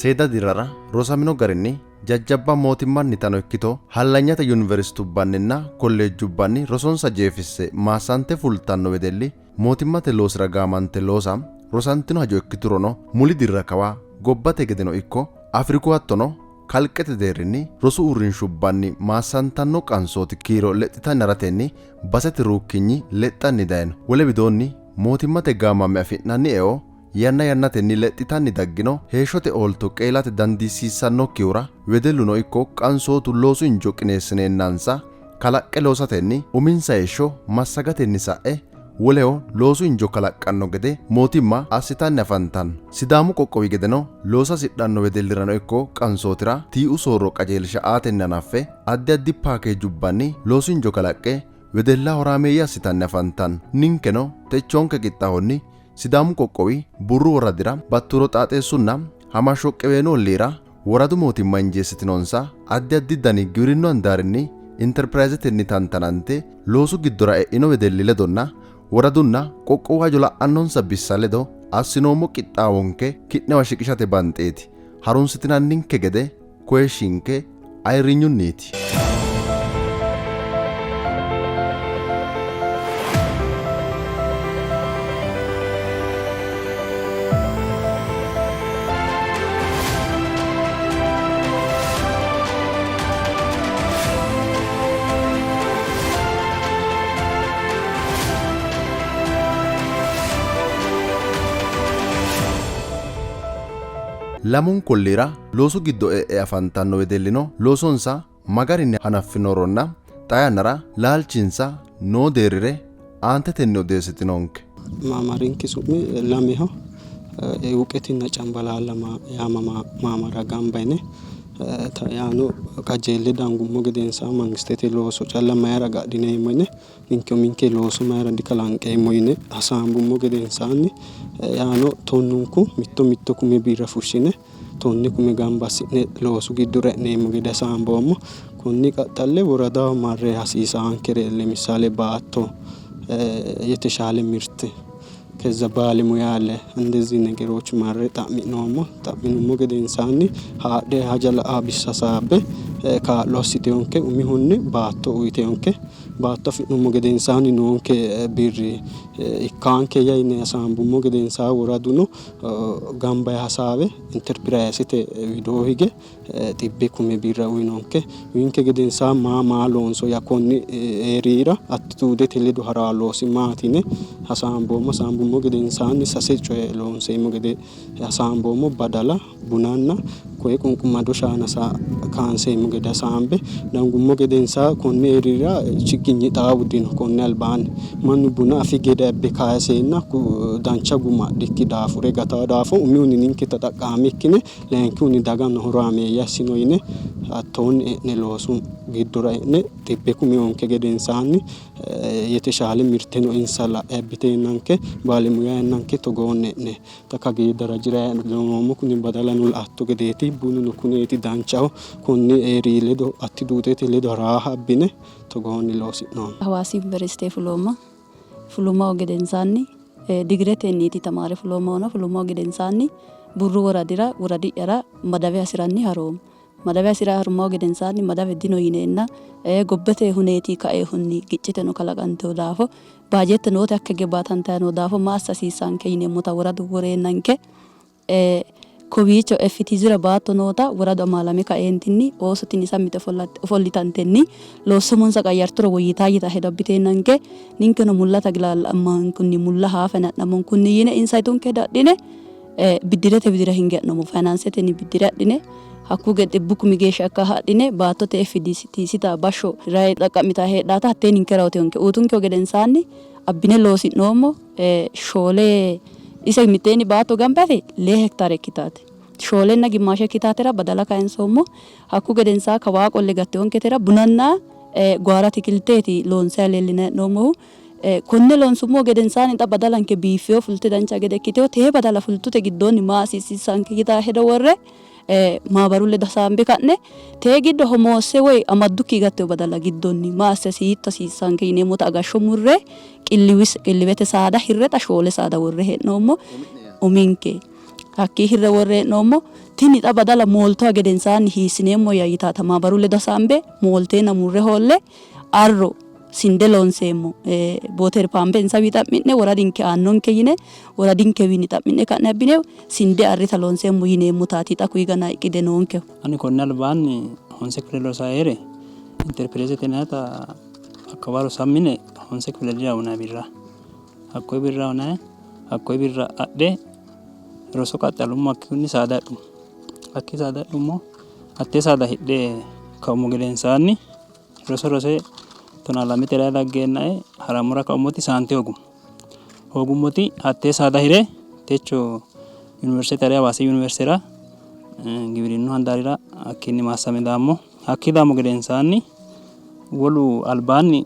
Seeda dirrara rosamino garinni jajjabba mootimmannitano ikkito hallanyate yuniversitubbanninna kolleejjubbanni rosonsa jeefisse maassante fultanno wedelli mootimmate loosira gaamante loosa rosantino hajo ikkiturono muli dirra kawa gobbate gedeno ikko Afriku hattono kalqete deerrinni rosu uurrinshubbanni maassantanno qansooti kiiro lexxitanni haratenni basete ruukkinyi lexxanni dayno. Wole widoonni mootimmate gaamamme afi'nanni eo yanna yannatenni lexxitanni daggino heeshshote oolto qeelate dandiissiissannokkihura wedelluno ikko qansootu loosu injo qineessineennansa kalaqqe loosatenni uminsa heeshsho massagatenni sa'e woleho loosu injo kalaqqanno gede mootimma assitanni afantanno. Sidaamu qoqqowi gedeno loosa hasidhanno wedellirano ikko qansootira tiiu soorro qajeelsha aatenni hanaffe addi addi paakeejubbanni loosu injo kalaqqe wedella horaameeyye assitanni afantanno. Ninkeno techoonke qixxaawonni Sidaamu qoqqowi Burru woradira Batturo Xaaxeessunna Hamashsho Qeweenu olliira woradu mootimma injeessitinonsa addi addi dani giwirinnu handaarinni Interpirayzetenni tantanante loosu giddora e'ino wedelli ledonna woradunna qoqqowu hajo la'annonsa bissa ledo assinoommo qixxaawonke ki'newa shiqishate banxeeti. Harunsitinanninke gede koyishshinke ayirrinyunniiti. Lamunku olliira loosu giddo e'e afantanno wedellino loosonsa ma garinni hanaffinoronna xaa yannara laalchinsa noo deerrire aantetenni odeessitinonke. Maamarinke su'mi lameho. Iwuqetinna Cambalaalla yaamama maamara gamba yine yaano qajeelle dangummo gedensaanni mangistete looso calla mayira agadhineemmo yine ninke uminke looso mayira dikalanqeemmo yine hasaambummo gedensaanni yaano tonnunku mitto mitto kume birra fushshine tonne kume gamba assi'ne loosu giddora e'neemmo gede hasaamboommo. Konni qaxxalle woradaho marre hasiisaankere lemisaale baatto yeteshaale mirte kezza baalemuya ale indezi negeroch marre xa'mi'noommo. Xa'minummo gedensaanni haadhe haja la'a bissa hasaabbe kaa'lo assiteyonke. Umihunni baatto uyiteyonke. Baatto afi'nummo gedensaanni noonke birri ikkaankeyya yine hasaambummo gedensaanni woraduno gamba yee hasaawe interpirayisete widoo hige xibbe kume birra uyinonke. Uyinke gedensaa maa maa loonso ya konni eerira attituudete ledo haraa loosi maati yine hasaamboommo. Hasaambummo gedensaanni sase coye loonseemmo gede hasaamboommo. Badala, bunanna koye qunqumado shaana kaanseemmo gede hasaambe dangummo gedensaa konni eerira chigginye xaawu dino. Konni albaanni mannu buna afi gede abbe kaayiseenna dancha guma adhikki daafure gatawo daafo umihunni ninke taxaqqaame ikkine Layinkihunni dagano horaameeyye assino yine hattoonni e'ne loosu giddora e'ne xibbe kume onke gedensaanni yeteshaale mirteno insa la'e abbiteennanke baalemuya yannanke togoonni e'ne xa kagee darajira noommo. Kuni badalano la''atto gedeeti, bununo kuneeti danchaho. Konni eeri ledo attiduutete ledo raaha abbine togoonni loosi'noommo. Hawaasi Yuniversite fuloomma. Fulummahu gedensaanni digiretenniiti tamaare fuloommahuna fulummahu gedensaanni Burru woradira woradi'yara madawe hasi'ranni haroommo. Madawe hasi'ra harummahu gedensaanni madawe dino yineenna gobbate huneeti kaeehunni gicciteno kalaqantino daafo baajeette noote hakka higge baatantanni noo daafo ma assa hasiissanke yineemmota woradu woreennanke Kowiicho FTZra baatto noota woradu amaalame kaeentinni ooso tini sammi yite ofollitantenni loosse umonsa qayyarturo woyyitaa yitaa hedo abbiteennanke ninkeno mulla tagilaallammankunni mulla haafa yine adhammonkunni yine insa yitunke hedo adhine biddirete widira hinge ha'noommo. Fayinaansetenni biddire adhine hakkuu gede xibbu kumi geeshsha ikka adhine baattote FDCta bashsho rayi xaqqa'mitaa heedhaata hattee ninkera utinonke. Uyitunkehu gedensaanni abbine loosi'noommo. Shoole ise mitteenni baatto gamba yite lee hektaare ikkitaate. Shoolenna gimmaashe ikkitaatera badala kayinsoommo. Hakku gedensaa kawaa qolle gatteyonketera bunanna goara atikilteeti loonsayi leellinanni hee'noommohu. Konne loonsummo gedensaanni xa badalanke biiffeyo fulte dancha gede ikkiteyo. Tee badala fultute giddoonni maa hasiissanke yitaa hedo worre maabaru ledo hasaambe ka'ne tee giddo homoosse woy amaddukki gattino badala giddonni ma asse hiitto hasiissanke yineemmota agashsho murre qilliwete saada hirre xa shoole saada worre hee'noommo uminke hakkii hirre worre hee'noommo. Tini xa badala mooltuha gedensaanni hiissineemmoyya yitaata maabaru ledo hasaambe moolteenna murre hoolle arro sinde loonseemmo booter paampe insawii xa'mi'ne woradinke aannonke yine woradinkewiinni xa'mi'ne ka'ne abbine sinde arrita loonseemmo yineemmotaati xa kuyi gana iqqide noonkehu. Ani konni albaanni honse kifile rosayi hee're interpireezete yinannita hakka waro sammine honse kifile dira uyinanni birra hakkoye birra uyinanni hakkoye birra adhe roso qaxxalummo hakkiinni saada hidhummo. Hakkii saada hidhummo hattee saada hidhe kaummo gedensaanni roso rose tonaa lamete rayi daggeennae harammora kaummoti saante hoogummo. Hoogummoti hattee saada hire techo yuniversitete hare Hawaasi yuniversitera giwirinnu handaarira hakkiinni maassame daammo. Hakkii daammo gedensaanni wolu albaanni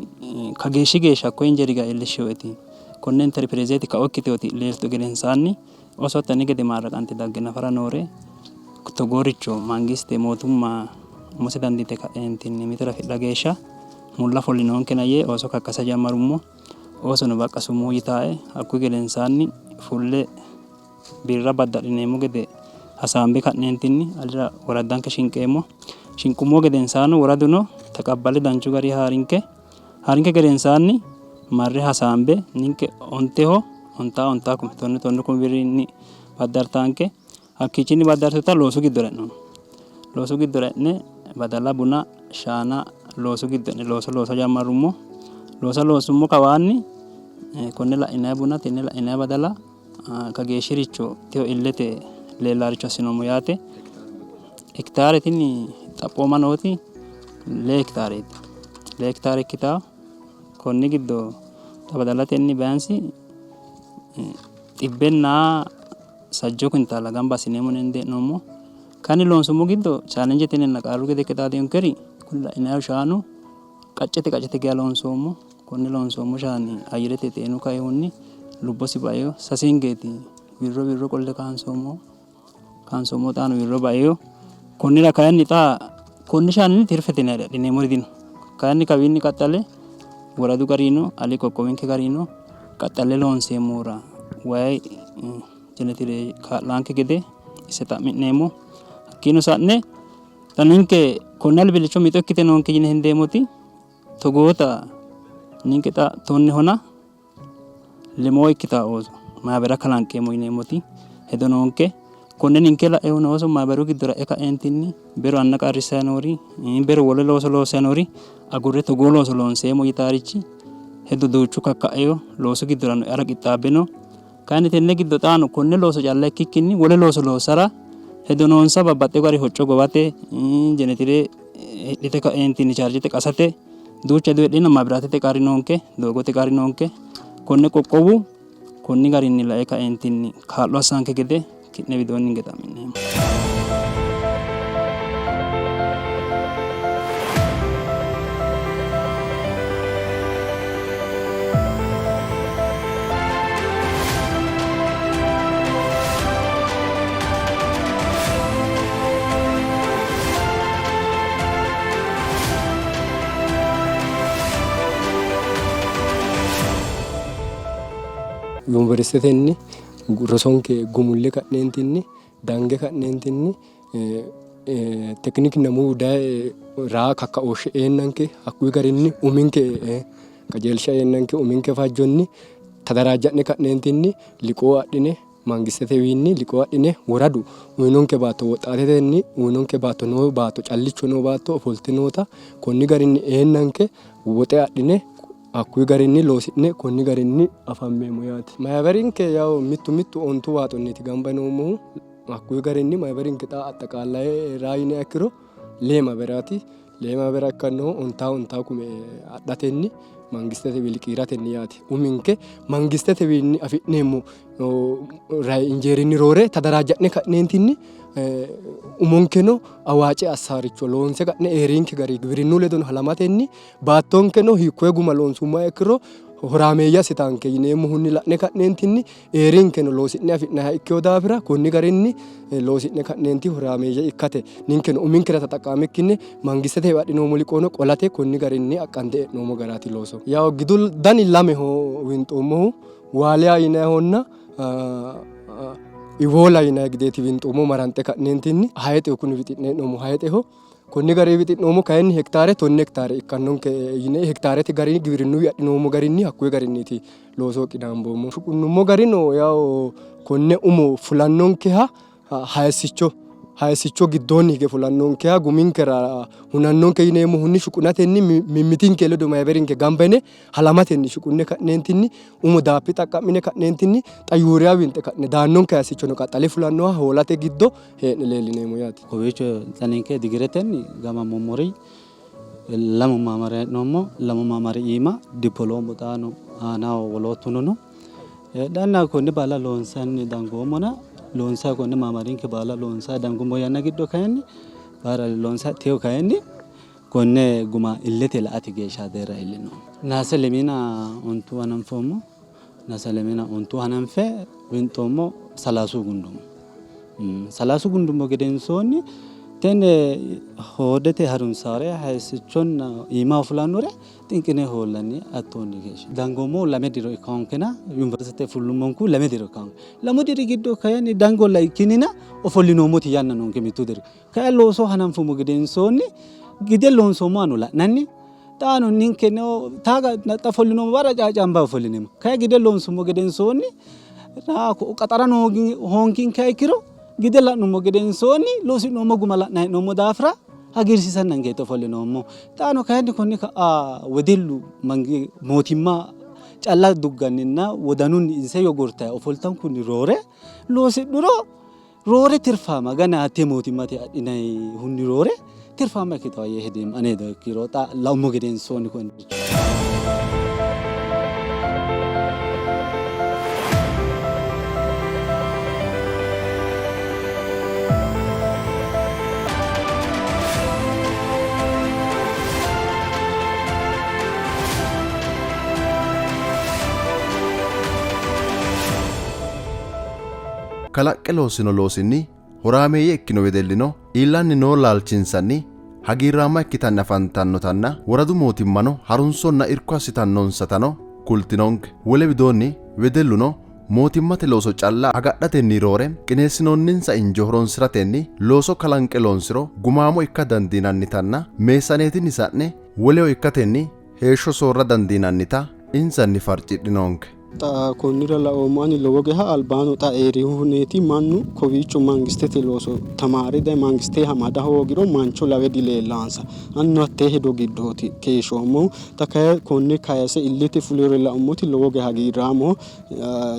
kageeshshi geeshsha hakkoye injeeri ga'a iillishshinoeti konne interpirezeeti kao ikkiteoti leeltu gedensaanni ooso hatto gede maarraqante dagge nafara noore togooricho mangiste mootumma umose dandiite ka'eentinni mito afidha geeshsha mulla folinoonkena yee ooso kakkasa jammarummo. Oosono baqqa sumuu yitaae hakkuyi gedensaanni fulle birra badda'lineemmo gede hasaambe ka'neentinni alira woraddanke shinqeemmo. Shinqummo gedensaano woraduno taqabbale danchu gari haarinke. Haarinke gedensaanni marre hasaambe ninke onteho ontaa ontaa kume tonne tonne kume birrinni baddartaanke. Hakkiichinni baddartuta loosu giddora e'noommo. Loosu giddora e'ne badala, buna, shaana loosu giddo e'ne looso loosa jammarrummo. Loosa loonsummo kawaanni konne la'inanni buna tenne la'inanni badala kageeshshiricho teyo illete leellaaricho assinoommo yaate. Hekitaare tini xaphooma nooti lee hekitaareeti. Lee hekitaare ikkitaa konni giddo xa badalatenni biyaansi xibbenna sajjoo kintaalla gamba assineemmo yine hende hee'noommo. Kayinni loonsummo giddo chaalenjetenna qarru gede ikke xaadinonkeri kuni la'inannihu shaanu qaccete qaccete geya loonsoommo. Konne loonsoommo shaani ayyerete xeenu kainohunni lubbosi baino. Sase hingeeti wirro wirro qolle kaansoommohu. Kaansoommohu xaano wirro baino. Konnira kayinni xa konni shaaninni tirfete yine adhineemmori dino. Kayinni kawiinni qaxxale woradu garino ali qoqqowinke garino qaxxalle loonseemmohura wayi jenetire kaa'lanke gede ise xa'mi'neemmo. Hakkiino sa'ne xa ninke konne albillicho mixo ikkite noonke yine hendeemmoti togoota ninke xa tonnehona lemoo ikkitaa ooso maabera kalanqeemmo yineemmoti hedo noonke. Konne ninke la'ehuna ooso maaberu giddora e'e ka'eentinni bero anna qarrissayi noori bero wole looso loossayi noori agurre togoo looso loonseemmo yitaarichi hedo duuchu kakka'eyo loosu giddorano e'ara qixxaabbe no. Kayinni tenne giddo xaano konne looso calla ikkikkinni wole looso loossara hedo noonsa babbaxxeyo gari hocco gowate jenetire hidhite ka'eentinni chaarjete qasate duucha hedo heedheenna maabiraatete qarri noonke, doogote qarri noonke. Konne qoqqowu konni garinni lae kaeentinni kaa'lo assanke gede ki'ne widoonni hinge xa'mi'neemmo. Yuniversitetenni rosonke gumulle ka'neentinni dange ka'neentinni tekinikinna muyu daye raa kakkaooshshe eennanke hakkuyi garinni uminke qajeelsha eennanke uminke fajjonni tadaraajja'ne ka'neentinni liqoo adhine mangistetewiinni liqoo adhine woradu uyinonke baatto woxxaatetenni uyinonke baatto noo baatto callicho noo baatto ofolte noota konni garinni eennanke woxe adhine hakkuyi garinni loosi'ne konni garinni afammeemmo yaate. Mayibarinke yawo mittu mittu ontu waaxonniiti gamba yinoommohu. Hakkuyi garinni mayibarinke xa axxaqaallaye raa yiniha ikkiro lee maaberaati. Lee maabera ikkannohu ontaa ontaa kume adhatenni mangistetewiinni liqiiratenni yaate. Uminke mangistetewiinni afi'neemmo rayi injeerinni roore tadaraajja'ne ka'neentinni umonkeno awaace assaaricho loonse ka'ne eerinke gari giwirinnu ledono halamatenni Baattonkeno hiikkoye guma loonsummoha ikkiro horaameeyye assitanke yineemmohunni la'ne ka'neentinni eerinkeno loosi'ne afi'nanniha ikkino daafira konni garinni loosi'ne ka'neenti horaameeyye ikkate ninkeno uminkera taxaqqamikkinni mangistete adhinoommo liqoono qolate konni garinni aqqande e'noommo garaati looso. Yawo gidu dani lameho winxoommohu waaliya yinayihonna Iwoola yinanni gideeti winxoommo maranxe ka'neentinni hayixeho kuni wixi'ne hee'noommo hayixeho. Konni garinni wixi'noommo kayinni hektaare tonne hektaare ikkannonke yine hektaarete garinni giwirinnuwi adhinoommo garinni hakkuyi garinniiti loosoho qinaamboommo. Shuqunnummo garino yawo konne umo fulannonkeha hayissicho hayissicho giddoonni hige fulannonkeha guminkera hunannonke yineemmohunni shuqunatenni mimmitinke ledo mayiberinke gamba yine halamatenni shuqunne ka'neentinni umo daappi xaqqa'mine ka'neentinni xa yuuriya winxe ka'ne daannonke hayissichono qaxxale fulannoha hoolate giddo hee'ne leellineemmo yaate. Kowiicho xa ninke digiretenni gaamammommori lamu maamari hee'noommo. Lamu maamari iima dipoloomu xaano aanaho woloottuno no. Heedhanna konne baala loonsanni dangoommona loonsayi konne maamarinke baala loonsayi dangummo yanna giddo kayinni baara loonsayi teyo kayinni konne guma illete la''ate geeshsha deerra iillinoommo. Naase lemiina ontu hananfoommo. Naase lemiina ontu hananfe winxoommo salaasu gundummo. Salaasu gundummo gedensoonni tenne hoodete harunsaare hayisichonna iimaho fulannore xinqine hoollanni hattoonni geeshsha dangoommohu lame diro ikkaankena yuniversite fullummonku lame diro ikkaanke. Lamu diri giddo kayinni dangolla ikkinnina ofollinoommoti yanna noonke mittu diri. Kayi looso hananfummo gedensoonni gide loonsoommohano la'nanni xaano ninkeno taaga xa ofollinoommo barra caaccaambayi ofollineemmo. Kayi gide loonsummo gedensoonni qaxarano hoonginkeha ikkiro gide la'nummo gedensoonni loosi'noommo guma la'nanni hee'noommo daafira hagiirsiisannankeeti ofollinoommo. Xaano kayinni konni ka'a wedellu mootimma calla dugganninna wodanunni insa yogortayi ofoltankunni roore loosidhuro roore tirfaama gana hattee mootimmate adhinayihunni roore tirfaama ikkitawo yee hedeemmo ane hedo ikkiro xa laummo gedensoonni konnicho. Kalaqqe loossino loosinni horaameeyye ikkino wedellino iillanni noo laalchinsanni hagiirraamma ikkitanni afantannotanna woradu mootimmano harunsonna irko assitannonsatano kultinonke. Wole widoonni wedelluno mootimmate looso calla agadhatenni roore qineessinoonninsa injo horonsi'ratenni looso kalanqe loonsiro gumaamo ikka dandiinannitanna meessaneetinni sa'ne woleho ikkatenni heeshsho soorra dandiinannita insanni farcidhinonke. Xa konnira laoommo ani lowo geha albaano xa eerihunniiti mannu kowiicho mangistete looso tamaare daye mangisteha amada hoogiro mancho lawe dileellaansa. Anino hattee hedo giddooti keeshshoommohu. Xa kayi konne kayise illete fulinore laummoti lowo geha hagiirraamoho.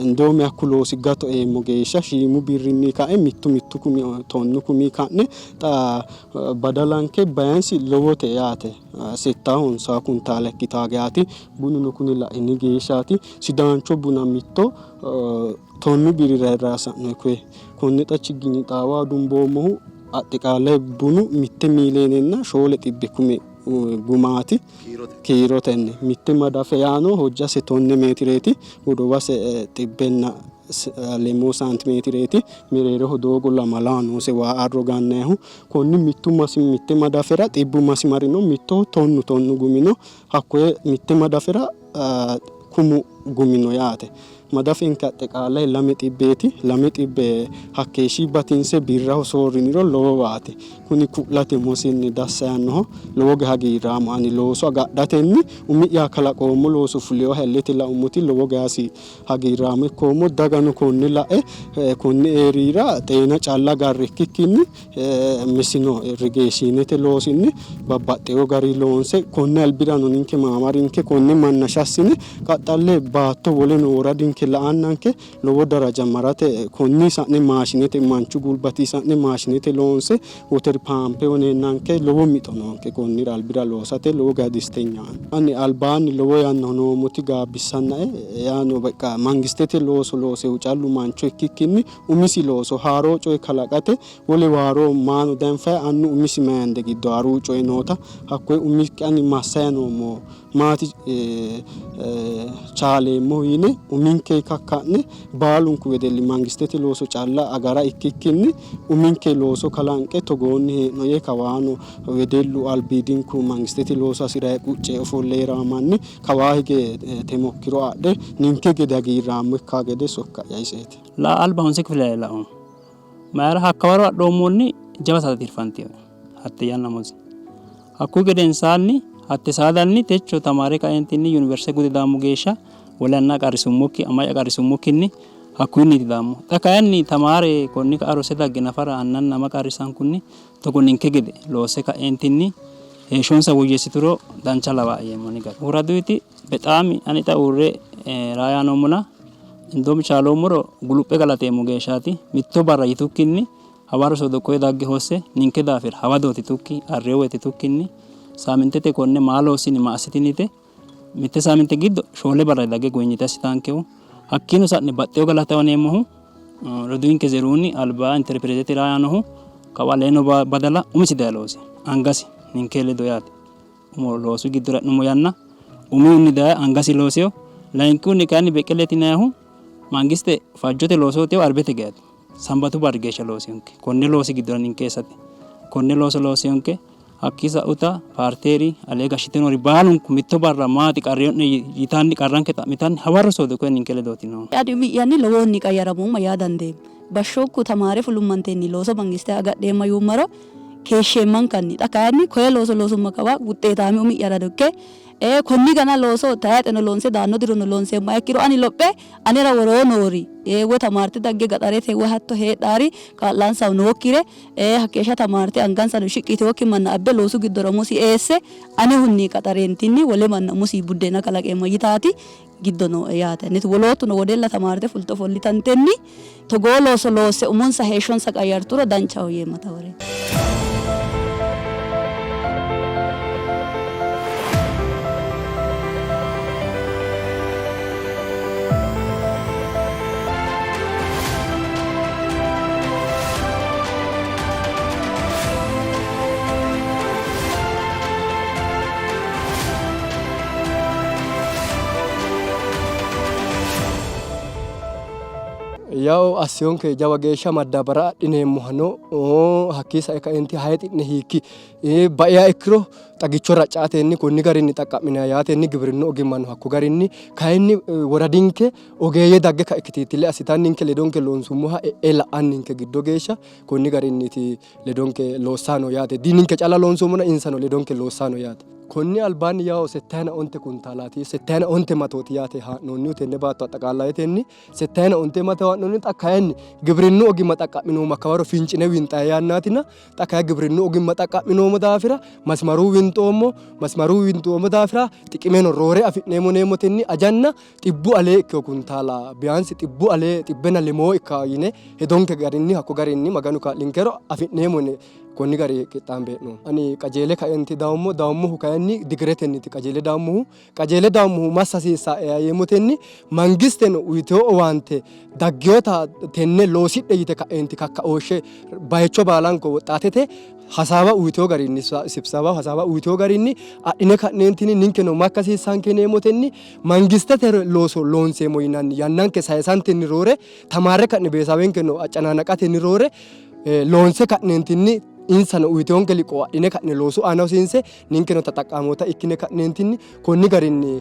Indoomi hakku loosi gato eemmo geeshsha shiimu birrinni kae mittu mittu kumi tonnu kumi ka'ne xa badalanke bayinsi lowote yaate. Settaa honsaa kuntaala ikkitaa geyaati. Bununo kuni la'ini geeshshaati. Sidaancho buna mitto tonnu birrira hirraasa'noyi koye. Konne xa chigginye xaawaho dumboommohu axxiqaale bunu mitte miileenenna 7 xibbe kume gumaati kiirotenni. Mitte madafe yaano hojjase tonne meetireeti, godowase xibbenna lemuu saantimeetireeti. Mereeroho doogo lamalaho noose waa arro gannayihu. Konni mittu masi mitte madafera xibbu masimari no, mittoho tonnu tonnu gumi no. Hakkoye mitte madafera kumu gumi no yaate. Madafenke axxiqaale lame xibbeeti. Lame xibbe hakkeeshshi batinse birraho soorriniro lowowaati. Kuni ku'late umosinni dassa yaannoho. Lowo geya hagiirraamo ani looso agadhatenni umi'ya kalaqoommo looso fulinoha illete laummoti lowo geya hagiirraamo ikkoommo. Dagano konne la'e konni eerira xeena calla agarre ikkikkinni misino irrigeeshiinete loosinni babbaxxewo gari loonse konne albirano ninke maamarinke konne manna shassine qaxxalle baatto woleno woradinke la'annanke lowo daraja marate konni sa'ne maashinete manchu gulbati sa'ne maashinete loonse woter paampe woneennanke lowo mixo noonke konnira albira loosate lowo geya desteኛ ani albaanni lowo yanna noommoti gaabbissannae yaano beqqa mangistete looso loosehu callu mancho ikkikkinni umisi looso haaroo coye kalaqate wole haaroo maano danfayi annu umisi mayande giddo haaruu coyi noota hakkoye umikki ani massaya noommo maati chaale. galeemmohu yine uminke kakka'ne baalunku wedelli mangistete looso calla agara ikkikkinni uminke looso kalanqe togoonni hee'no yee kawaano wedellu albiidinku mangistete looso hasi'rayi qucce ofolle hee'raa manni kawaa hige temokkiro adhe ninke gede hagiirraammo ikkaa gede sokka'ya iseeti. La alba honse kifile laoommo. Mayira hakkawaro adhoommonni jawa saada tirfantino hatte yanna mozi. Hakkuyi gedensaanni hatte saadanni techo tamaare kaeentinni yuniversite gude daammo geeshsha wole anna qarrisummokki ama'ya qarrisummokkinni hakkuyinniiti daammo. Xa kayinni tamaare konni ka'a rosse dagge nafara annanna ama qarrisankunni togo ninke gede loosse ka'eentinni heeshshonsa woyyeessituro dancha lawaae yeemmo ani gari. Woraduyiti bexaami ani xa uurre raaya noommona indoom chaaloommoro guluphe galateemmo geeshshaati mitto barra yitukkinni hawarro soodo koye dagge hosse ninke daafira hawadooti tukki arriyo woyte tukkinni saamintete konne maa loossini maa assitini yite mitte saaminte giddo shoole barra dagge guwinyite assitaankehu hakkiino sa'ne baxxeyo galata uyineemmohu roduuwinke Zeruuni alba interpireezete raayanohu kawa leeno badala umisi daye loosi angasi ninke ledo yaate umo loosu giddora e'nummo yanna umihunni daye angasi loosino layinkihunni kayinni Beqqeleeti yinannihu mangiste fajjote loosootino arbete geyaati sambatu barri geeshsha loosinonke konne loosi giddora ninke eessate konne looso loosinonke hakkii sa'uta paarteeri alee gashshite noori baalunku mitto barra maati qarriyo'ne yitanni qarranke xa'mitanni hawarro soodo koye ninke ledooti noohu. Ani umi'yanni lowohunni qayyaramoomma yaa dandeemma. Bashshokku tamaare fulummantenni looso mangiste agadheemma yuummaro keeshsheemmankanni. Xa kayinni koye looso loosumma kawa wuxxeetaame umi'yarano ikke ee konni gana looso tayxeno loonse daanno dirono loonseemmoha ikkiro ani lophe anera woroo noori ee woy tamaarte dagge gaxarete woy hatto heedhaari kaa'laansahu nookkire ee hakkeeshsha tamaarte angansano shiqqi yitinokki manna abbe loosu giddora umosi eesse anehunni qaxareentinni wole manna umosi buddeena kalaqeemmo yitaati giddo nooe yaate. Aneti woloottuno wedella tamaarte fulte ofollitantenni togoo looso loosse umonsa heeshshonsa qayyarturo danchaho yeemma tawore. Yawo assiyonke jawa geeshsha maddaabara adhineemmohano hakkii sae kaenti hayixi'ne hiikki baiha ikkiro xagicho racaatenni konni garinni xaqqa'minanni yaatenni giwirinnu ogimmano hakko garinni kayinni woradinke ogeeyye dagge ka ikkitittile assitanninke ledonke loonsummoha e'e la'anninke giddo geeshsha konni garinniiti ledonke loossano yaate. Dininke calla loonsoommona insano ledonke loossano yaate. Konni albaanni yawo settayina onte kuntaalaati settayina onte matooti yaate haa'noonnihu tenne baatto axaqaallayetenni settayina onte mato haa'noonni xa kayinni gibirinnu ogimma xaqqa'minoommo hakkawaro fincine winxayi yannaatina xa kayi gibirinnu ogimma xaqqa'minoommo daafira masimaru winxoommo masimaru winxoommo daafira xiqimeno roore afi'neemmo yineemmotenni ajanna xibbu alee ikkino kuntaala biyaansi xibbu alee xibbena lemoo ikka yine hedonke garinni hakko garinni maganu kaa'linkero afi'neemmo yine konni gari qixxaambe hee'noommo. Ani qajeele kaenti dawummo dawummohu kayinni digiretenniti qajeele dawummohu qajeele dawummohu massa hasiissae yeemmotenni mangisteno uyitino owaante dagginota tenne loosidhe yite ka'eenti kakkaooshshe bayicho baalanko woxxaatete hasaawa uyitino garinni sibsawa hasaawa uyitino garinni adhine ka'neentinni ninkeno makka hasiissanke yineemmotenni mangistete looso loonseemmo yinanni yannanke sayisantenni roore tamaarre ka'ne beesawenkeno accanaanaqatenni roore loonse ka'neentinni insano uyitinonke liqoo adhine ka'ne loosu aana hosiinse ninkeno taxaqqaamoota ikkine ka'neentinni konni garinni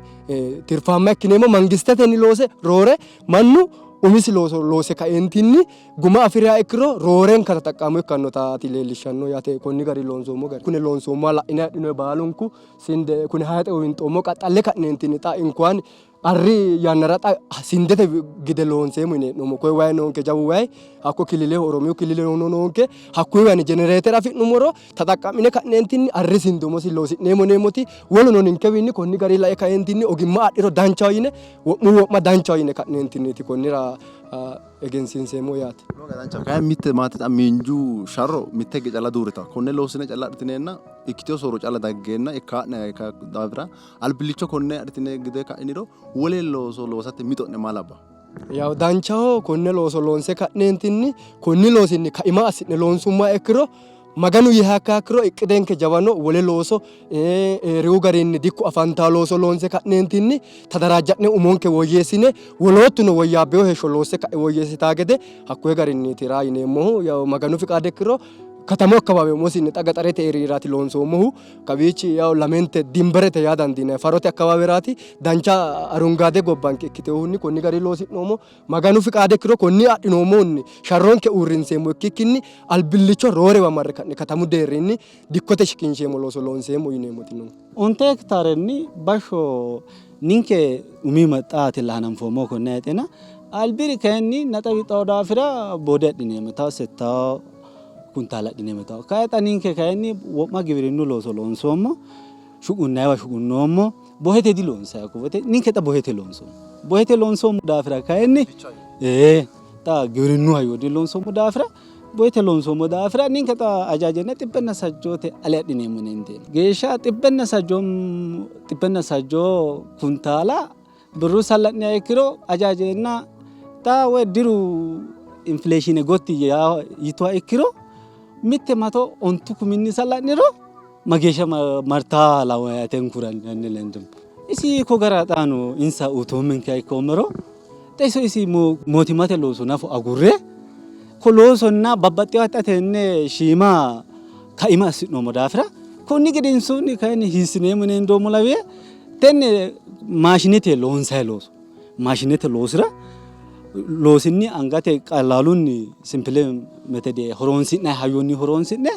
tirfaamma ikkineemmo mangistetenni loose roore mannu umisi looso loose kaeentinni guma afi'riha ikkiro roorenka taxaqqaamo ikkannotaati leellishshanno yaate konni gari loonsoommo gari kune loonsoommoha la'ine adhinoe baalunku sinde kune hayixe winxoommo qaxxalle ka'neentinni xa inkuwaan arri yannara xa sindete gide loonseemmo yine hee'noommo koye wayi noonke jawu wayi hakko kilileho oromiyu kilileho noonke hakkuyi wayinni jenereetere afi'nummoro taxaqqa'mine ka'neentinni arri sinde umosi loosi'neemmo yineemmoti woluno ninkewiinni konni gari lae kaeentinni ogimma adhiro danchaho yine wo'mu wo'ma danchaho yine ka'neentinniiti konnira egensiinseemmo yaate. Kayi mitte maate xa miinju sharro mitte higge calla duurritawo. Konne loossine calla adhitineenna ikkitewo soorro calla daggeenna ikkaa'ne daafira albillicho konne adhitine gide ka'iniro wole looso loosate mixo'ne maa labbawo? Yaw danchaho konne looso loonse ka'neentinni konni loosinni kaima assi'ne loonsummoha ikkiro Maganu yiiha ikkiro iqqidenke jawano wole looso eriyu garinni dikko afantaa looso loonse ka'neentinni tadaraajja'ne umonke woyyeessine woloottuno woyyaabbeyo heeshsho loosse ka'e woyyeessitaa gede hakkuyi garinniiti raa yineemmohu. Yaw Maganu fiqaade ikkiro katamu akkawaawe umosinni xa gaxarete eriiraati loonsoommohu. Kawiichi yaw lamente dimberete yaa dandiinanni farote akkawaaweraati dancha arungaade gobbanke ikkiteyohunni konni garinni loosi'noommo. Maganu fiqaade ikkiro konni adhinoommohunni sharronke uurrinseemmo ikkikkinni albillicho roorewa marre ka'ne katamu deerrinni dikkote shiqinsheemmo looso loonseemmo yineemmoti no. Onte hektaarenni bashsho ninke umi xaatilla hananfoommohu konne hayixena albiri kayinni naxa wixxawo daafira boode adhineemmo tawo settawo kuntaala adhineemmo tawo kayi xa ninke kayinni wo'ma giwirinnu looso loonsoommo shuqunnayiwa shuqunnoommo bohete diloonsanni hakko woyte ninke xa bohete loonsoommo bohete loonsoommo daafira kayinni ee xa giwirinnu hayyonni loonsoommo daafira bohete loonsoommo daafira ninke xa ajaajenne xibbenna sajjoote ale adhineemmo yine geeshsha xibbenna sajjoo xibbenna sajjoo kuntaala birru salla'niha ikkiro ajaajenna xa woy diru infileeshiine gotti yituha ikkiro mitte mato ontu kuminni salla'niro mageeshsha martaa lawayatenkura yanni lendum isi ko gara xaano insa utoommenke ikkoommero xa iso isi mootimmate looso nafu agurre ko loosonna babbaxxewa xa tenne shiima kaima assi'noommo daafira konni gedensoonni kayinni hiissineemmo yine hendoommo lawiye tenne maashinete loonsayi looso maashinete loosira loosinni angate qalaalunni simpile metede horoonsi'nanni hayyonni horoonsi'ne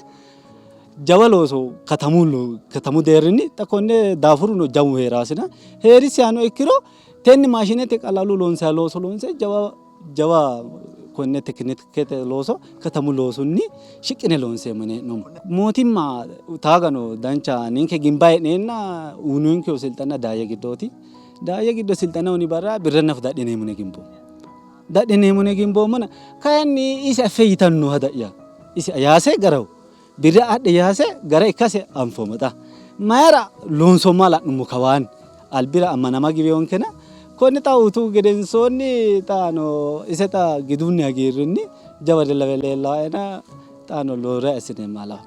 jawa looso katamu katamu deerrinni xa konne daafuruno jawu hee'raasina hee'risiano ikkiro tenne maashinete qalaalu loonsayi looso loonse jawa jawa konne tekinikete looso katamu loosunni shiqqine loonseemmo yine hee'noommo. Mootimma taagano dancha ninke gimba hee'neenna uyinonkehu silxana daayye giddooti. Daayye giddo silxana uyini barra birra nafa dadhineemmo yine gimboommo. Dadhineemmo yine gimboommona kayinni ise affe yitanno hada'ya ise yaase garaho. Birra adhe yaase gara ikkase anfoommo xa. Mayira loonsommoha la'nummo kawaanni albira ammanama giweyonkena konni xa utu gedensoonni xaano ise xa gidunni hagiirrinni jawa lawe leellaaena xaano lowore assineemmo alawa.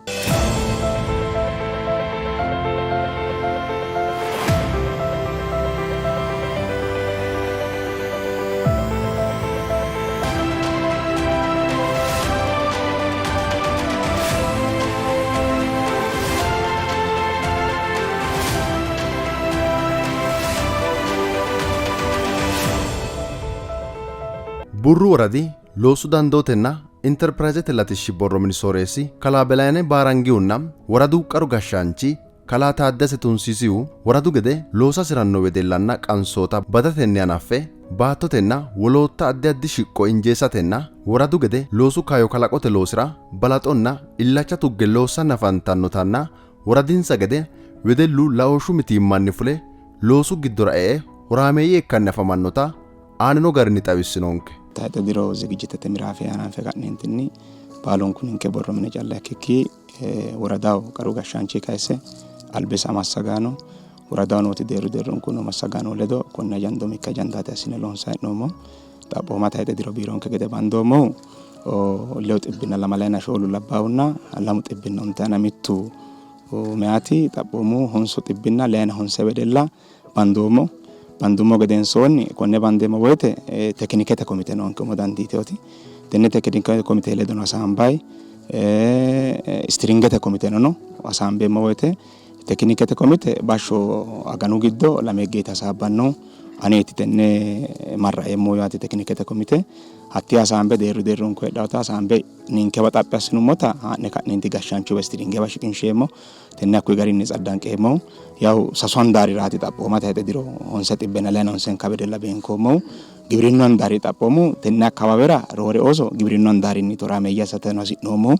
Burru woradi loosu dandootenna Interpirayzete latishshi borro mini sooreessi kalaa Belayne Baarangihunna woradu qaru gashshaanchi Kalaa Taaddese Tunsiisihu woradu gede looso hasi'ranno wedellanna qansoota badatenni hanaffe baattotenna wolootta addi addi shiqqo injeessatenna woradu gede loosu kaayyo kalaqote loosira balaxonna illacha tugge loossanni afantannotanna woradinsa gede wedellu laooshshu mitiimmanni fule loosu giddora e''e horaameeyye ikkanni afamannota aanino garinni xawissinonke. Tayxe diro zigijitete miraafe hananfe ka'neentinni baalunku ninke borro mine calla ikkikki woradaho qaru gashshaanchi kayse albisa massagaano woradaho nooti deerru deerrunku noo massagaano ledo konne ajanda umikki ajandaati assine loonsanni hee'noommo. Xaphooma tayxe diro biironke gede bandoommohu lewu xibbinna lamalayina shoolu labbaahunna lamu xibbinna ontayina mittu meyaati xaphoomu honsu xibbinna leyina honse wedella bandoommo. Bandummo gedensoonni konne bandeemmo woyte tekinikete komite noonke umo dandiitinoti. Tenne tekinikete komite ledono hasaambayi istiringete komiteno no hasaambeemmo woyte tekinikete komite bashsho aganu giddo lame higgeeti hasaabbannohu. Aneeti tenne marraeemmohu yaate tekinikete komite. Hattee hasaambe deerru deerrunku heedhawota hasaambe ninkewa xaphi assinummota haa'ne ka'neenti gashshaanchuwa istiringewa shiqinsheemmo. Tenne hakkuyi garinni tsaddanqeemmohu yawu sasu handaariraati xaphooma tayxe diro honse xibbenna leyina honsenka wedella beenkoommohu. Gibirinnu handaari xaphoomu tenne akkawaawera roore ooso gibirinnu handaarinni horaameeyye assateno hasi'noommohu.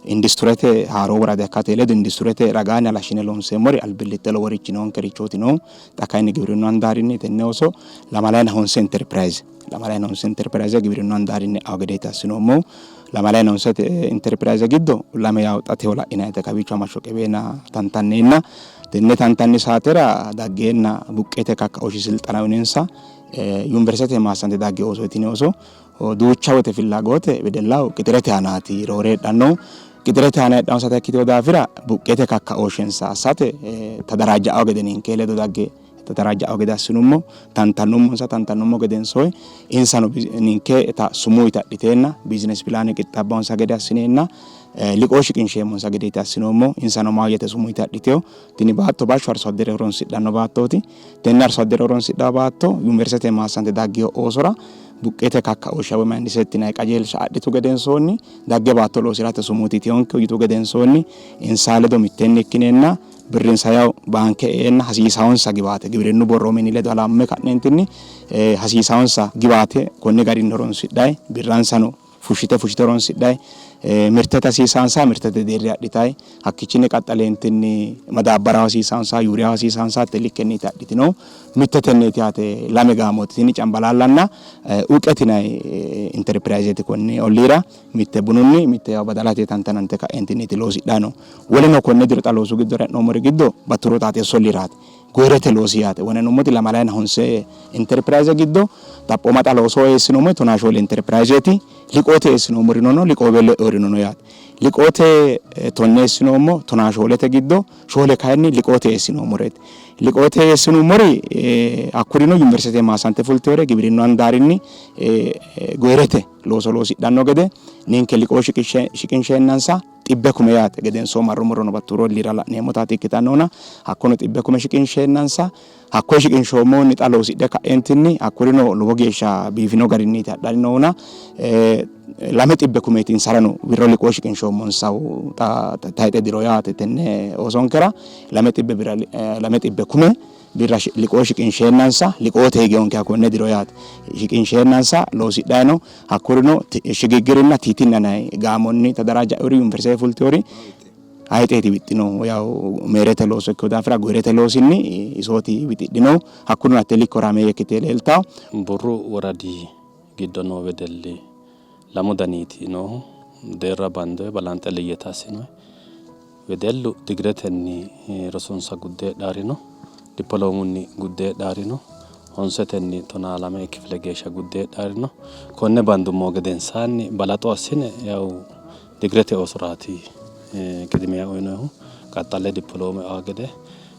Industurete haaroo worada ikkate ledo industurete ragaanni halashshine loonseemmori albillitte loworichi noonkerichooti noohu. Xa kayinni gibirinnu handaarinni tenne ooso lamalayina honse interpirayze lamalayina honse interpirayze gibirinnu handaarinni e'anno gedeeti assinoommohu. Lamalayina honsete interpirayze giddo lame yawo xa tewo la'inayite kawiicho hamashsho qeweena tantanneenna tenne tantanni saatera daggeenna buqqeete kakkaooshshi silxana uyinensa yuniversitete maassante dagge ooso tini ooso duucha woyte fillagoote wedellaho qixirete aanaati roore heedhannohu. Qixirete aana heedhannonsata ikkitino daafira buqqeete kakkaooshshensa assate tadaraajja'ao gede ninke ledo dagge tadaraajja'ao gede assinummo, tantannummonsa, tantannummo gedensoonni insano ninke sumuu yite adhiteenna biizines pilaane qixxaabbannonsa gede assineenna liqoo shiqinsheemmonsa gedeeti assinoommo. Insano maahoyyete sumuu yite adhitino. Tini baatto bashsho arso addere horonsidhanno baattooti. Tenne arso addere horonsidhanno baatto yuniversitete maassante daggino oosora buqqeete kakkaooshsha woy mindset yinanni qajeelsha adhitu gedensoonni dagge baatto loosi'rate sumuu yitinonke yitu gedensoonni insa ledo mitteenni ikkineenna birrinsa yawo baanke e'eenna hasiisawonsa giwaate giwirinnu borro mini ledo halamme ka'neentinni hasiisawonsa giwaate konni garinni horonsidhanni birransano fushshite fushshite horonsidhanni mirtete hasiisaansa mirtete deerri adhitanni hakkichinni qaxxaleentinni madaabbaraho hasiisaansa yuuriyaho hasiisaansa hatte likkenniiti adhitinohu mitte tenneeti yaate lame gaamooti tini Cambalaallanna Uqet yinanni interpirayzeeti konni olliira mitte bununni mitte yawo badalate tantanante ka'eentinniiti loosidhanni noohu. Woleno konne diro xa loosu giddora e'noommori giddo Batturo Xaaxeessu olliiraati. Goyirete loosi yaate. Wonenummoti lamalayina honse Interpirayze giddo xaphooma xa loosoho eessinoommori tonaa shoole Interpirayzeeti. Liqoote eessinoommorino no, liqooweello e'orino no yaate. Liqoote tonne eessinoommo, tonaa shoolete giddo shoole kayinni liqoote eessinoommoreeti. Liqoote eessinummori hakkurino Yuniversitete maassante fultinore giwirinnu handaarinni goyirete looso loosidhanno gede ninke liqoo shiqinsheennansa xibbe kume yaate gedensoo marrummorono Battuuro olliira la'neemmotaati ikkitannohuna hakkono xibbe kume shiqinsheennansa hakkoye shiqinshoommohunni xa loosidhe ka'eentinni hakkurino lowo geeshsha biifino garinniiti hadhanni noohuna lame xibbe kumeeti insarano wirro liqoo shiqinshoommonsahu xa tayxe diro yaate tenne oosonkera lame xibbe birra lame xibbe kume birra liqoo shiqinsheennansa liqoote higeyonkeha konne diro yaate shiqinsheennansa loosidhanni no hakkurino shigiggirinna tiitinna yinanni gaamonni tadaraajja'inori yuniversite fultinori hayixeeti wixxinohu yawu meerete looso ikkino daafira goyirete loosinni isooti wixidhinohu hakkurino hatte likko horaameeyye ikkite leeltawo. Burru woradi giddo noo wedelli lamu daniiti noohu deerra bande balanxe liyyeta assinoyi. Wedellu digiretenni rosonsa gudde heedhaari no, dippoloomunni gudde heedhaari no, honsetenni tonaalame kifile geeshsha gudde heedhaari no. Konne bandummo gedensaanni balaxo assine yawu digirete oosoraati qidimiya uyinoyihu qaxxale dippoloome aa gede.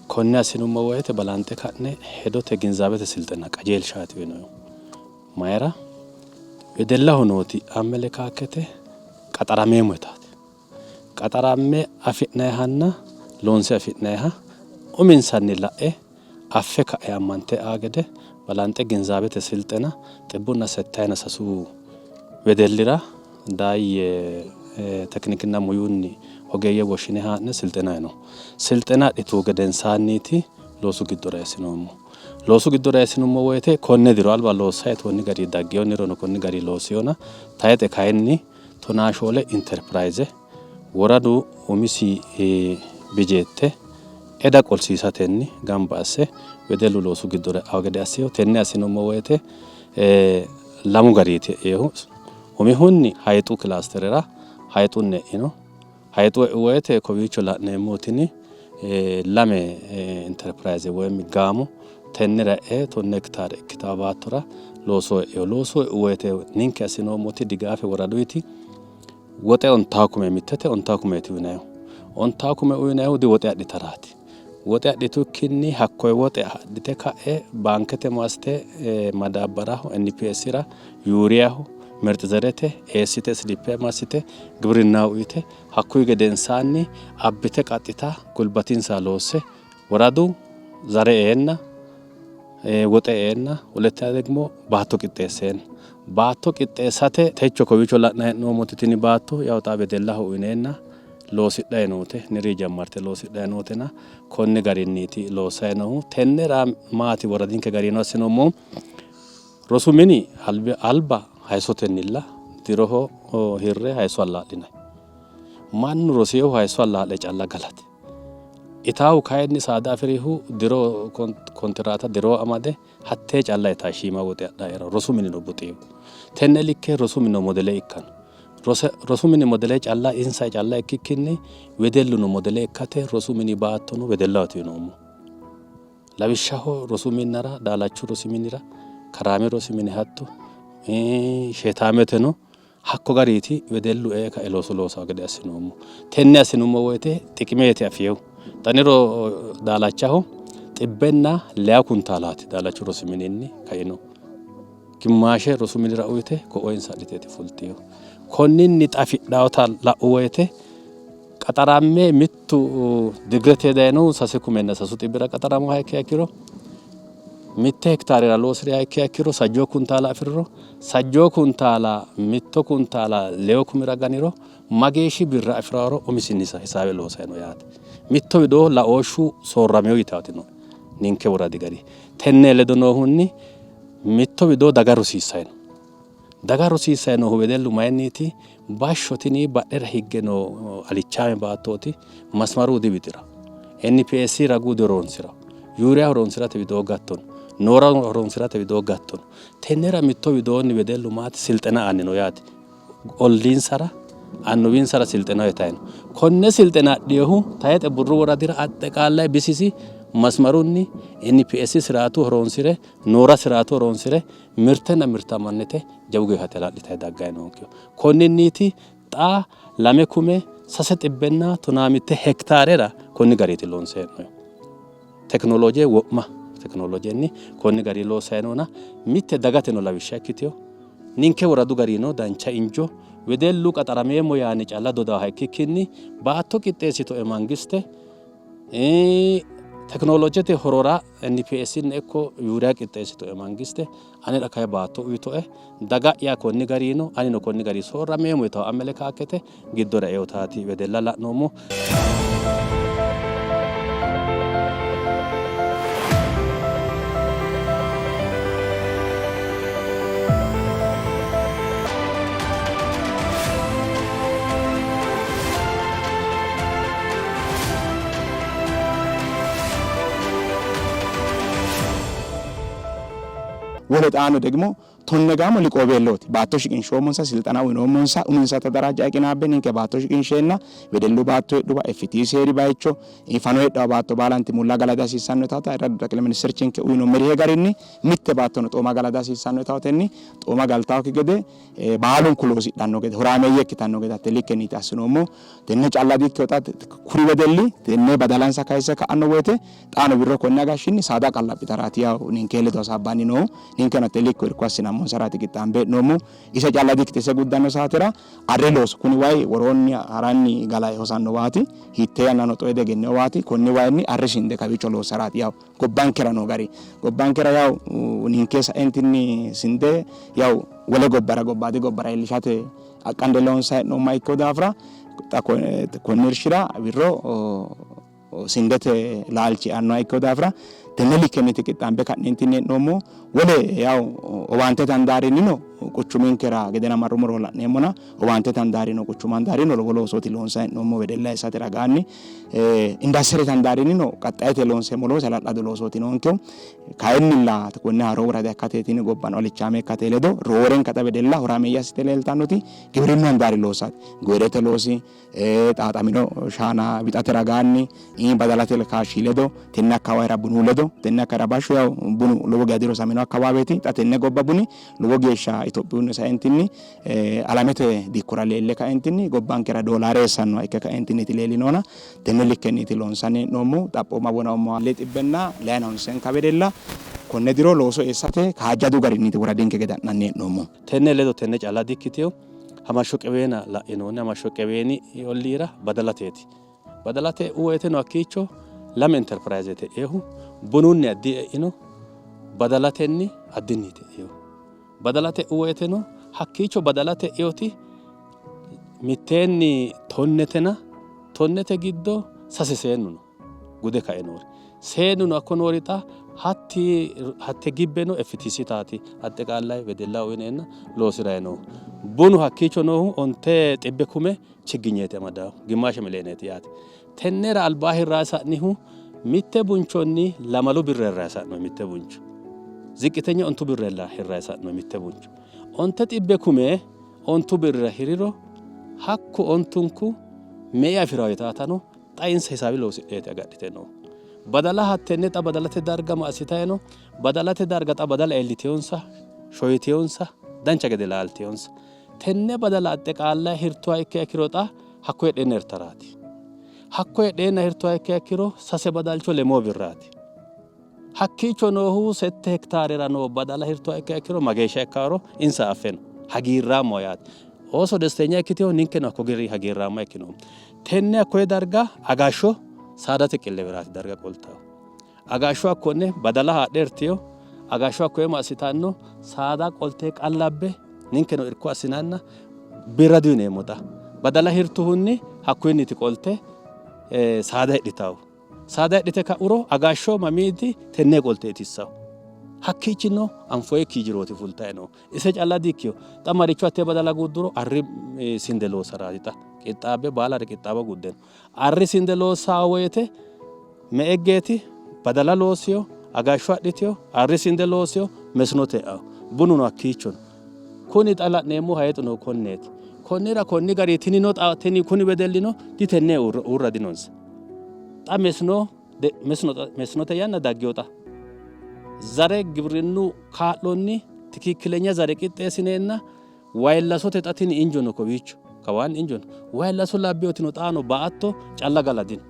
Konne assinummo woyte balanxe ka'ne hedote ginzaabete silxenna qajeelshaati uyinoyihu. Mayira? Wedellaho nooti amelekaakete qaxarameemmo yitaati. Qaxaramme afi'nayihanna loonse afi'nayiha uminsanni la'e affe ka'e ammante aa gede balanxe ginzaabete silxena xibbunna settayina sasu wedellira daayye tekinikinna muyunni ogeeyye woshshine haa'ne silxenayi no. Silxena adhituhu gedensaanniiti loosu giddora eessinoommohu. Loosu giddora eessinummo woyte konne diro alba loossayi konni garinni dagginoonnireno konni garinni loossinona tayixe kayinni Tonaa shoole Interpirayze woradu umisi bejeette eda qolsiisatenni gamba asse wedellu loosu giddora e'anno gede assino. Tenne assinummo woyte lamu gariiti e'inohu. Umihunni hayixu kilaasterera hayixunni e'ino. Hayixu e'u woyte kowiicho la'neemmohu tini lame Interpirayze woy gaamo tennera e'e tonne hektaare ikkitanno baattora loosoho e'ino. Loosoho e'u woyte ninke assinoommoti digaafe woraduyti woxe ontaa kume mittete ontaa kumeeti uyinayihu. Ontaa kume uyinayihu diwoxe adhitaraati. Woxe adhitukkinni hakkoye woxe adhite ka'e baankete massite madaabbaraho NPSra Yuuriyaho mirxi zerete eessite silippe massite gibirinnaho uyite hakkuyi gedensaanni abbite qaxxita gulbatinsa loosse woradu zare eenna woxe eenna huletteya degmo baatto qixxeesseenna baatto qixxeessate techo kowiicho la'nanni hee'noommoti tini baatto yawu xa wedellaho uyineenna loosidhanni noote niri jammarte loosidhanni nootena konni garinniiti loossanni noohu. Tennera maati woradinke garinnino assinoommohu Rosu mini alba hayissotennilla diroho hirre hayisso allaa'linanni. Mannu rosinohu hayisso allaa'le calla galate. Itaahu kayinni saada afi'rihu diro kontiraata diro amade hattee calla itawo shiima woxe adhayi hee'rawo. Rosu minino buxeewo. Tenne likke rosu minino modele ikkanno. Rosu mini modele calla insa calla ikkikkinni wedelluno modele ikkate rosu mini baattono wedellahooti yinoommo. Lawishshaho rosu minnara Daalachu rosi minira, Karaame rosi mine hatto, Sheetaameteno Hakko gariiti wedellu ee kae looso loosawo gede assinoommo. Tenne assinummo woyte xiqimeeti afiehu. Xaniro Daalachaho xibbenna leya kuntaalaati Daalachu rosi mininni kaino. Gimmaashe rosu minira uyite ko'o insa adhiteeti fultino. Konninni xa afidhawota la'u woyte qaxaramme mittu digirete dayinohu sase kumenna sasu xibbira qaxaramoha ikkiha ikkiro mitte hektaarera loosiriha ikkiha ikkiro sajjoo kuntaala afi'riro sajjoo kuntaala mitto kuntaala leyo kumira ganiro mageeshshi birra afi'raworo umisinni hisaawe loosayi no yaate. Mitto widoo laooshshu soorramino yitaati no ninke woradi gari. Tenne ledo noohunni mitto widoo daga rosiissayi no. Daga rosiissayi noohu wedellu mayinniiti? Bashsho tini badhera higge noo alichaame baattooti masmaru diwixira. NPS ragu dihoroonsira. Yuuriya horoonsirate widoo gattono. Noora horoonsirate widoo gattono. Tennera mitto widoonni wedellu maati silxena aanni no yaate. Olliinsara annuwinsara silxena uyitayi no. Konne silxena adhinohu tayixe Burru woradira axxeqaallayi bisisi masmarunni NPS siraatu horoonsire Noora siraatu horoonsire mirtenna mirtaamannite jawu geeshshaati hala'litayi daggayi noonkehu. Konninniiti xa 2,315 hektaarera konni gariiti loonse hee'noyihu. Teknolooje wo'ma teknoloojenni konni gari loossayi noona mitte dagateno lawishsha ikkiteyo ninke woradu garino dancha injo wedellu qaxarameemmo yaanni calla dodaaha ikkikkinni baatto qixxeessitoe mangiste Teknoloojete horora NPS-nni ikko Yuuriya qixxeessitoe mangiste anera kayi baatto uyitoe, daga'ya konni garii no, anino konni garii soorrameemmo yitawo amelekaakete giddora eotaati wedella la'noommo. Wole xaano degimo tonne gaamo liqoobeellooti baatto shiqinshoommonsa, silxana uyinoommonsa, uminsa tadarajja'e qinaabbe ninke baatto shiqinsheenna wedellu baatto heedhuwa FT seeri bayicho fano heedhawa baatto baalanti mulla gala dihasiissanno yitaata Ayirradu Xaqile Ministirchinke uyino merihe garinni mitte baattono xooma gala dihasiissanno yitawotenni xooma galtaokki gede baalunku loosidhanno gede horaameeyye ikkitanno gede hatte likkenniiti assinoommo. Tenne calla dikkino xa kuri wedelli tenne badalansa kayisse ka'anno woyte xaano wirro konni agashshinni saada qallaphitaraati yawo ninke ledo hasaabbanni noohu. Ninkeno hatte likko irko assinammonsaraati qixxaambe hee'noommohu. Ise calla dikkite ise guddanno saatera arri looso kuni wayi woroonni haranni galae hosanno waati hiittee yannano xoe diegennino waati konni wayinni arri sinde kawiicho loossaraati yawo gobbankera noo gari gobbankera yawo ninke saentinni sinde yawo wole gobbara gobbaadi gobbara iillishate aqqande loonsanni hee'noommoha ikkino daafira xa konni irshira wirro sindete laalchi eannoha ikkino daafira tenne likkenniiti qixxaambe ka'neentinni hee'noommohu. Wole yawo owaantete handaarinnino quchuminkera gedena marrummoro la'neemmona owaantete handaarino quchumu handaarino lowo loosooti loonsanni hee'noommohu wedella eessate ragaanni. Indastirete handaarinnino qaxxayete loonseemmo loosi hala'lado loosooti noonkehu. Kayinnilla konne haaro worada ikkateetini gobbano alichaame ikkate ledo roorenka xa wedella horaameeyye assite leeltannoti giwirinnu handaari loossaati. Goyirete loosi, xaaxamino shaana wixate ragaanni, badalate kaashshi ledo, tenne akkawaawera bunu ledo, tenne akkawaawera bashsho yawo bunu lowo geeshsha dirosamino akkawaaweeti. Xa tenne gobba buni lowo geeshsha Itophiyunni saentinni alamete dikkora leelle kaentinni gobbankera doolaare eessannoha ikke kaentinniiti leellinohuna tenne likkenniiti loonsanni hee'noommohu. Xaphooma wona ummo lee xibbenna layina honsenka wedella konne diro looso eessate kaajjadu garinniiti woradinke gede ha'nanni hee'noommohu. Tenne ledo tenne calla dikkitino. Hamashsho Qeweena la'inoonni. Hamashsho Qeweeni olliira badalateeti. Badalate e'u woyteno hakkiicho lame interpirayzeeti e'ehu. Bununni addi e'ino, badalatenni addinniiti e'ehu. Badalate e'u woyteno hakkiicho badalate e'eoti mitteenni tonnetena tonnete giddo sase seennu no. Gude kae noori. Seennuno hakko noori xa hatti hatte gibbeno FTC taati axxiqaallayi wedellaho uyineenna loosi'rayi noohu. Bunu hakkiicho noohu onte xibbe kume chigginyeeti amadaahu, gimmaashe mileeneeti yaate. Tennera albaa hirrayi sa'nihu mitte bunchonni lamalu birra hirrayi sa'noyi mitte buncho. Ziqqitenya ontu birrella hirrayi sa'noyi mitte buncho. Onte xibbe kume ontu birrira hiriro hakku ontunku me''e afi'rawo yitaatano Xa insa hisaabi loosidheeti agadhite noohu. Badala hattenne xa badalate darga ma assitayi no? Badalate darga xa badala eellitinonsa, shoyitinonsa, dancha gede laaltinonsa. Tenne badala axxeqaallayi hirtuha ikkiha ikkiro xa hakko heedheenna hirtaraati. Hakko heedheenna hirtuha ikkiha ikkiro sase badalcho lemoo birraati. Hakkiicho noohu sette hektaarera noo badala hirtuha ikkiha ikkiro mageeshsha ikkaaro insa affe no. Hagiirraammaho yaate. Ooso destenya ikkitino, ninkeno hakko gari hagiirraamma ikkinoommo. Tenne hakkoye darga agashsho saadate qilleweraati darga qoltawo. Agashsho hakkonne badala haadhe hirtiyo, agashsho hakkoye ma assitanno saada qolte qallabbe ninkeno irko assinanna birra diyineemmo xa. Badala hirtuhunni hakkuyinniti qolte saada hidhitawo. Saada hidhite ka'uro agashsho mamiiti tenne qolte itissawo. Hakkiichinnino anfoyikki jirooti fultayi noohu. Ise calla diikkino. Xa maricho hattee badala gudduro arri sinde loossaraati xa qixxaabbe baalare qixxaawa gudde no. Arri sinde loossaa woyte me''eggeeti badala loossino, agashsho adhitino, arri sinde loossino, mesinote e'anno. Bununo hakkiicho no. Kuni xa la'neemmohu hayixuno konneeti. Konnira konni garinni tinino xa tini kuni wedellino ditenne uurra dinonsa. Xa mesino mesinote yanna daggino xa. Zare gibrinnu kaa'lonni tikikkilenya zare qixxeessineenna wayillasote xa tini injo no kowiicho kawaanni injo no. Wayillaso labbinotino xaano baatto calla gala dino.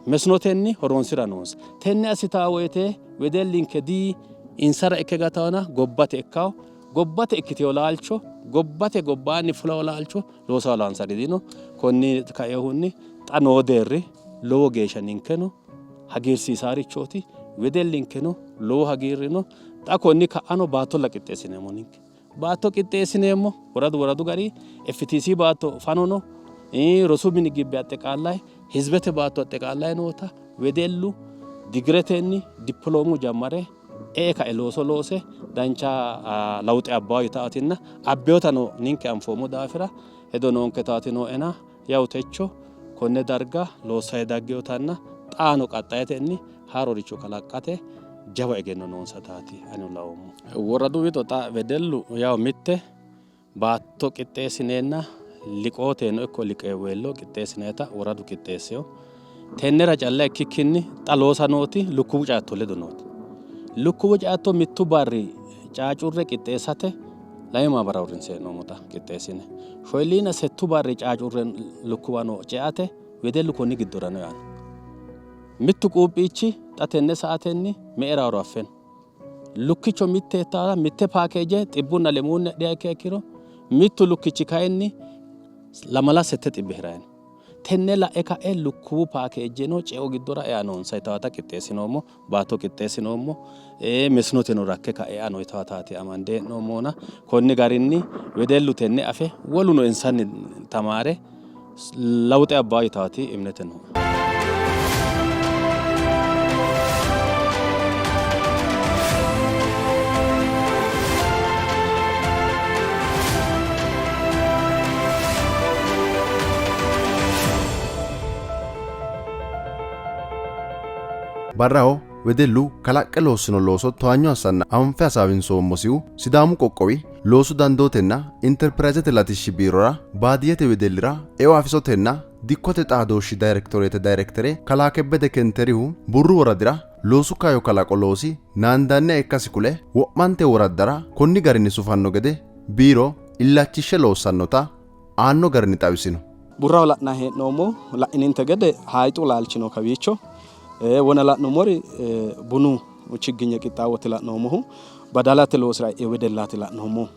Mesinotenni horoonsira noonsa. Tenne assitaa woyte wedellinke di insara ikke gataona gobbate ikkawo. Gobbate ikkitewo laalcho gobbate gobbaanni fulawo laalcho loosa laansari dino. Konni kainohunni xa noo deerri lowo geeshsha ninkeno hagiirsiisaarichooti. Wedellinkeno lowo hagiirri no. Xa konni ka'ano baattolla qixxeessineemmo ninke. Baatto qixxeessineemmo woradu woradu gari FTC baatto fano no. Rosu mini gibbe axxeqaallayi hizibete baatto axxeqaallayi noota wedellu digiretenni dippoloomu jammare e''e kae looso loose dancha lawuxe abbawo yitaatinna abbewotano ninke anfoommo daafira hedo noonketaati nooena yawu techo konne darga loossayi daggewotanna xaano qaxxayetenni haaroricho kalaqqate jawa egenno noonsataati anino laoommo. Woradu wido xa wedellu yawu mitte baatto qixxeessineenna liqooteno ikko liqeeweello qixxeessinayita woradu qixxeessino. Tennera calla ikkikkinni xa loosa nooti lukkuwu ceatto ledo nooti. Lukkuwu ceatto mittu barri caacurre qixxeessate lame maamara uurrinse hee'noommo xa qixxeessine. Shoyilliina settu barri caacurre lukkuwano ceate wedellu konni giddora no yaanno. Mittu quuphiichi xa tenne saatenni me''era horo affe no. Lukkicho mitte hettaara mitte paakeeje xibbunna lemuunni adhiha ikkiha ikkiro mittu lukkichi kayinni lamala sette xibbe hiranni no. Tenne la'e ka'e lukkuwu paakeejeno ceo giddora ea noonsa yitaata qixxeessinoommo, baatto qixxeessinoommo, mesinoteno rakke ka'e ea no yitaataati amande hee'noommohuna konni garinni wedellu tenne afe woluno insanni tamaare lawuxe abbaa yitaati imnete nooe. Barraho wedellu kalaqqe loossino looso towaanyo assanna anfe hasaawinsoommosihu Sidaamu qoqqowi Loosu dandootenna Interpirayzete latishshi biirora baadiyyete wedellira eo afisotenna dikkote xaadooshshi dayrektoreete dayrektere kalaa Kebbede Kenterihu Burru woradira loosu kaayyo kalaqo loosi naandanniha ikkasi kule, wo'mante woraddara konni garinni sufanno gede biiro illachishshe loossannota aanno garinni xawisino. Burraho la'nanni hee'noommohu la'ininte gede hayixu laalchi no kawiicho. Wona la'nummori bunu chigginye qixxaawooti la'noommohu. Badalate loosira e'ino wedellaati la'noommohu.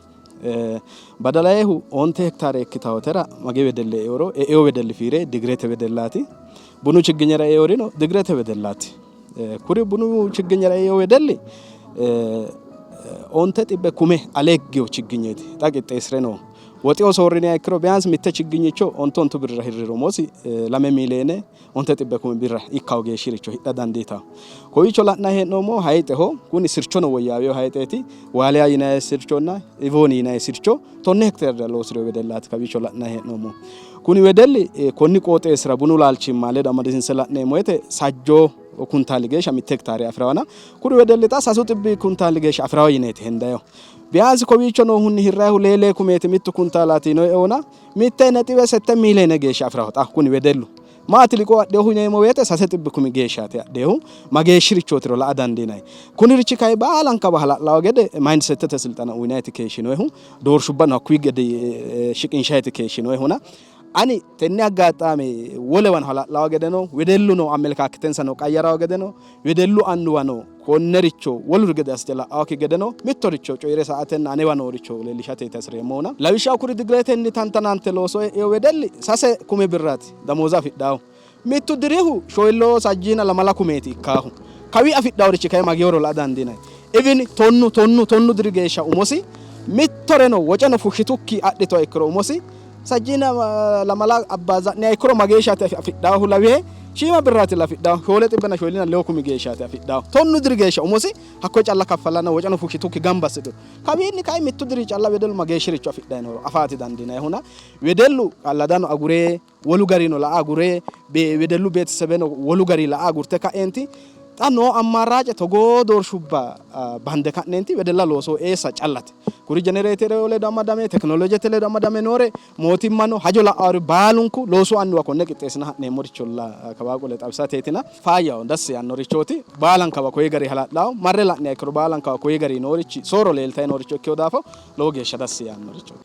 Badalayihu onte hektaare ikkitawotera mage wedelli e'inoro e'ino wedelli fiire digirete wedellaati. Bunu chigginyera e'inorino digirete wedellaati. Kuri bunu chigginyera e'ino wedelli 900 kume alee higgewo chigginyeeti xa qixxeessi're noohu. Woxeho soorriniha ikkiro biyaansi mitte chigginyicho ontu ontu birrira hirriro umosi 2 miiliyeene 900 kume birra ikkawo geeshshiricho hidha dandiitanno. Kowiicho la'nanni hee'noommohu hayixeho. Kuni sirchono woyyaawino hayixeeti. Waaliya yinanni sirchonna Ivooni yinanni sircho tonne hekiteerera loosi'rino wedellaati kawiicho la'nanni hee'noommohu. Kuni wedelli konni qooxeessira bunu laalchimma ledo amadisiinse la'neemmo woyte sajjoo kuntaali geeshsha mitte hekitaare afi'rawana kuri wedelli xa 300 kuntaali geeshsha afi'rawo yineeti hendayihu. Biyaansi kowiicho noohunni hirrayihu lee lee kumeeti mittu kuntaalaati yinoyi eona mitte nexiwe sette miiliyeene geeshsha afi'rawo xa kuni wedellu. Maati liqoo adhinohu yineemmo woyte 300 kumi geeshshaati adhinohu. Mageeshshirichootiro la''a dandiinanni. Kunirichi kay baalankawa hala'lawo gede mayindsettete silxana uyinayiti keeshshinoyihu, doorshubbano hakkuyi gede shiqinshayiti keeshshinoyihuna ani tenne aggaaxaame wolewano hala'lawo gedeno wedelluno amelekaakkitensano qayyarawo gedeno wedellu annuwano konnericho woluri gede assite la'awokki gedeno mittoricho coyi're sa''atenna anewa nooricho leellishateeti hasi'reemmohuna. Lawishshaho kuri digiretenni tantanante looso e'ino wedelli 3 kume birraati damooza afidhaahu. Mittu dirihu shoyilloo sajjiina lamala kumeeti ikkaahu. Kawi afidhaworichi kayi mageehoro la'a dandiinanni. Even tonnu tonnu tonnu diri geeshsha umosi mittoreno woceno fushshitukki adhitoha ikkiro umosi sajjiina lamala abbaaza'niha ikkiro mageeshshaati afidhaahu lawihe? Shiima birraatilla afidhaahu. Shoole xibbenna shoyillina lewu kumi geeshshaati afidhaahu. 90 diri geeshsha umosi hakkoye calla kaffalanna woceno fushshitukki gamba assidhuro. Kawiinni kayi mittu diri calla wedellu mageeshshiricho afidhayi nooro afaati dandiinayihuna wedellu qalladano agure wolu garino la''a agure wedellu beetesebeno wolu gari la''a agurte ka'eenti xa noo ammaarraace togoo doorshubba bande ka'neenti wedella looso eessa callate. Kuri jenereetere ledo amadame tekinolojete ledo amadame noore mootimmano hajo la'awori baalunku loosu annuwa konne qixxeessina ha'neemmoricholla kawaa qole xawisateetina faayyaho dassi yaannorichooti. Baalankawa koyi gari hala'lawo marre la'niha ikkiro baalankawa koyi gari noorichi soorro leeltayi nooricho ikkino daafo lowo geeshsha dassi yaannorichooti.